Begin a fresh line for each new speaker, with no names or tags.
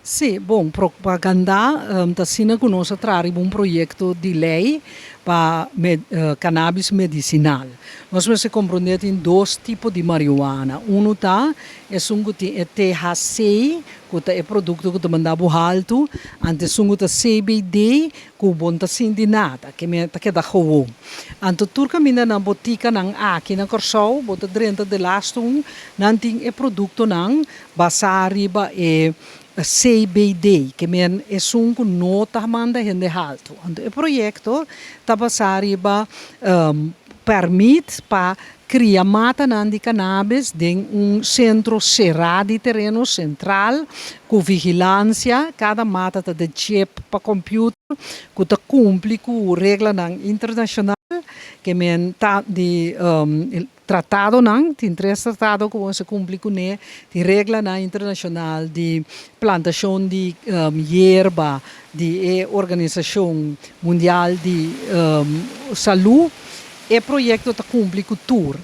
Sí, bon, propaganda ta asina ku nos a traha riba un proyekto di lei pa cannabis medisinal. Nos mester komprondé tin dos tipo di marihuana. Unu ta esun ku tin e THC, ku ta e produkto ku ta manda bo haltu, anto esun ku ta CBD ku bo no ta sinti nada, ke men ta keda gewoon. Anto tur kaminda na botikanan aki na Kòrsou bo ta drenta delaste un, nan tin e produktonan basá riba e CBD, ke men esun ku no ta manda hende haltu. Anto e proyekto ta basá riba pèrmit pa kria matanan di cannabis den un sentro será di tereno sentral ku vigilansia. Kada mata ta den chip pa kòmpiuter ku ta kumpli ku reglanan internashonal, ke men ta di tratadonan, tin tres tratado ku bo mester kumpli kuné, tin reglanan internashonal di plantashon di yerba di e Organisashon Mundial di Salú. E proyekto ta kumpli ku tur.